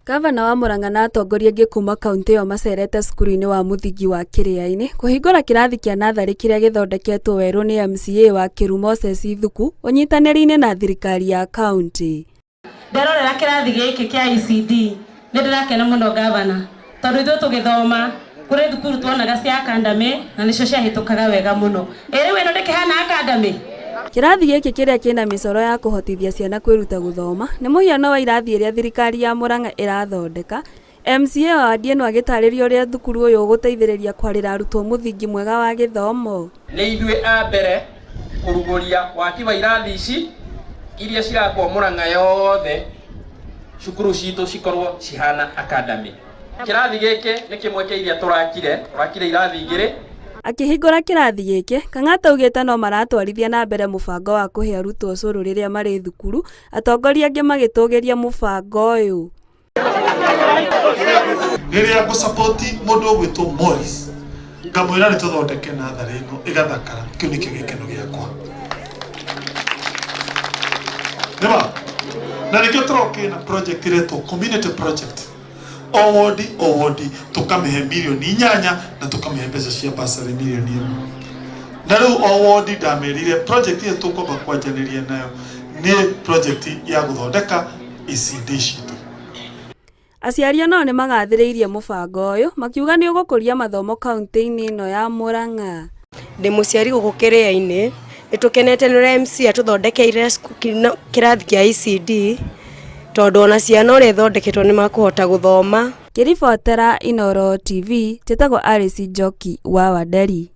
Gavana wa Murang'a na atongoria angĩ kuma kauntĩ ĩyo macerete cukuru-inĩ wa mũthingi wa Kĩrĩa-inĩ kũhingũra kĩrathi kĩa natharĩ kĩrĩa gĩthondeketwo werũ nĩ MCA wa Kĩru Moses Ithuku ũnyitanĩri-inĩ na thirikari ya kauntĩ. Nderorera kĩrathi gĩkĩ kĩa ECD nĩ ndĩrakena mũno gavana, tondũ ithuĩ tũgĩthoma kũrĩ thukuru tuonaga cia academy na nĩcio ciahĩtũkaga wega mũno. Ĩ rĩu ĩno ndĩkĩhana academy? Kĩrathi gĩkĩ kĩrĩa kĩna mĩcoro ya kũhotithia ciana kwĩruta gũthoma nĩ mũhiano wa irathi iria thirikari ya Murang'a ĩrathondeka, MCA wa wadi ĩno agĩtarĩria ũrĩa thukuru ũyũ ũgũteithĩrĩria kwarĩra arutwo mũthingi mwega wa gĩthomo. Nĩ ithuĩ a mbere kũrugũria waki wa irathi ici iria cirakwo Murang'a yothe, cukuru citũ cikorwo cihana academy. Kĩrathi gĩkĩ nĩ kĩmwe kĩa iria tũrakire, tũrakire irathi igĩrĩ. Akĩhingũra kĩrathi gĩkĩ, Kang'ata augĩte no maratwarithia na mbere mũbango wa kũhe arutwo ũcũrũ rĩrĩa marĩ thukuru, atongoria angĩ magĩtũgĩria mũbango ũyũ. Rĩrĩa ngũsapoti mũndũ ũgwĩtwo Morris ngamwĩra nĩ tũthondeke natharĩ ĩno ĩgathakara, kĩu nĩkĩo gĩkeno gĩakwa. Nĩma na nĩkĩo tũrokĩ na project ĩretwo community project, o wodi o wodi tũkamĩhe mirioni 8 na tũkamĩhe mbeca cia basarĩ mirioni 1. Na rĩu o wodi ndamerire project ĩyo tũkwamba kwanjanĩria nayo nĩ project ya gũthondeka ECD citũ. Aciari onao nĩ magathĩrĩirie mũbango ũyũ makiuga nĩ ũgũkũria mathomo kaunti-inĩ ĩno ya Murang'a. Ndĩ mũciari gũkũ Kĩrĩa-inĩ, nĩ tũkenete nĩ ũrĩa MC atũthondekeire kĩrathi kĩa ECD, tondũ ona ciana ũrĩa ithondeketwo nĩ makũhota gũthoma. Ngĩribotera Inooro TV, njĩtagwo Alice Njoki wa Wanderi.